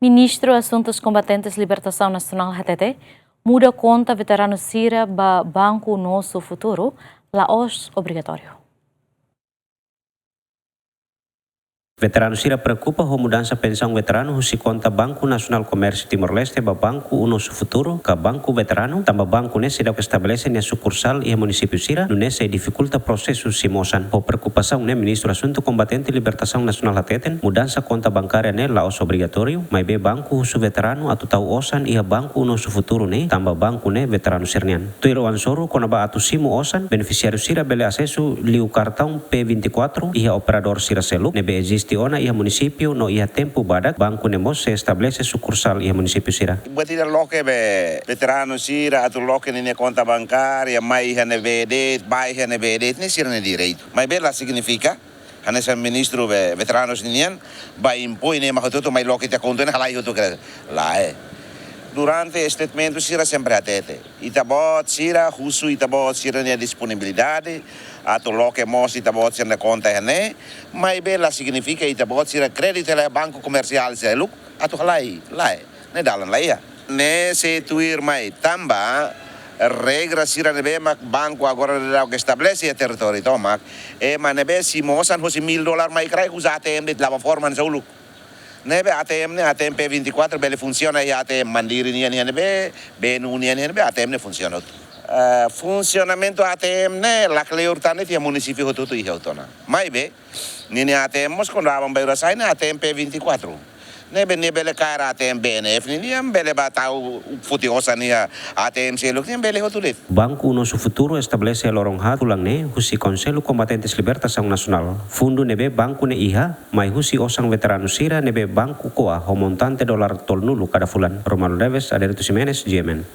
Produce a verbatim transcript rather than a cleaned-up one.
Ministru Asuntus Kombatentes Libertasaun Nasionál hatete, muda konta veteranu sira ba Banku Nosso Futuro la'ós obrigatóriu. Veteranu sira preokupa ho mudansa pensaun veteranu husi konta Banku Nasionál Komérsiu Timor-Leste ba Banku Nosso Futuro ka Banku Veteranu, tanba banku ne'e seidauk estabelese nia sukursál iha munisípiu sira, nune'e sei difikulta prosesu simu osan. Ho preokupasaun ne'e, Ministru Asuntu Kombatente Libertasaun Nasionál hateten, mudansa konta bankária ne'e la'ós obrigatóriu, maibé banku husu veteranu atu tau osan iha Banku Nosso Futuro ne'e, tanba banku ne'e veteranu sira-nian. Tuir oan-soru, kona-ba atu simu osan, benefisiáriu sira bele asesu liu kartaun P vinte e quatro iha operadór sira seluk ne'ebé eziste ona iha munisípiu, no iha tempu badak banku ne'e mós sei estabelese sukursál iha munisípiu sira. Buat ida loke be veteranu sira atu loke ninia konta bankária mai iha ne'ebé de'it, ba iha ne'ebé de'it, ne'e sira-nia direitu. Maibé la signifika hanesan ministru be veteranus nian, ba impoin ne'e mak hotu-hotu mai loke tiha konta ne'e halai hotu kre. Lae. Durante statement sira sempre hatete, ita-boot sira husu ita-boot sira-nia disponibilidade atu loke mós ita-boot sira-nia konta iha ne'e, maibé la signifika ita-boot sira kréditu iha banku komersiál seluk atu halai. Lae. Ne'e dalan la iha. Ne'e sei tuirmai tanba regra sira ne'ebé mak banku agora daudaun estabelese iha territóriu tomak. Ema ne'ebé simu osan husi mil dolar mai kraik uza A T M de'it, la'ós forma hanesan uluk. Ne'ebé A T M ne'e, A T M P vinte e quatro bele funsiona iha A T M Mandiri nian iha ne'ebé, B N U nian iha ne'ebé, A T M ne'e funsiona hotu. Eh, funsionamentu A T M ne'e lakleur tan de'it iha munisípiu hotu-hotu iha hotu ona. Maibé ninia A T M mós kuandu aban-bainrua sai ne'e A T M P vinte e quatro. Ne'ebé nia bele kaer A T M B N F nian, bele ba tau foti osan iha A T M seluk nian, bele hotu de'it. Banku Nosso Futuro estabelese loron haat fulan ne'e husi Konsellu Kombatentes Libertasaun Nasionál. Fundu ne'ebé banku ne'e iha mai husi osan veteranu sira ne'ebé banku ko'a ho montante dolar tolunulu kada fulan. Romualdo Neves, Adérito Ximenes, G M N.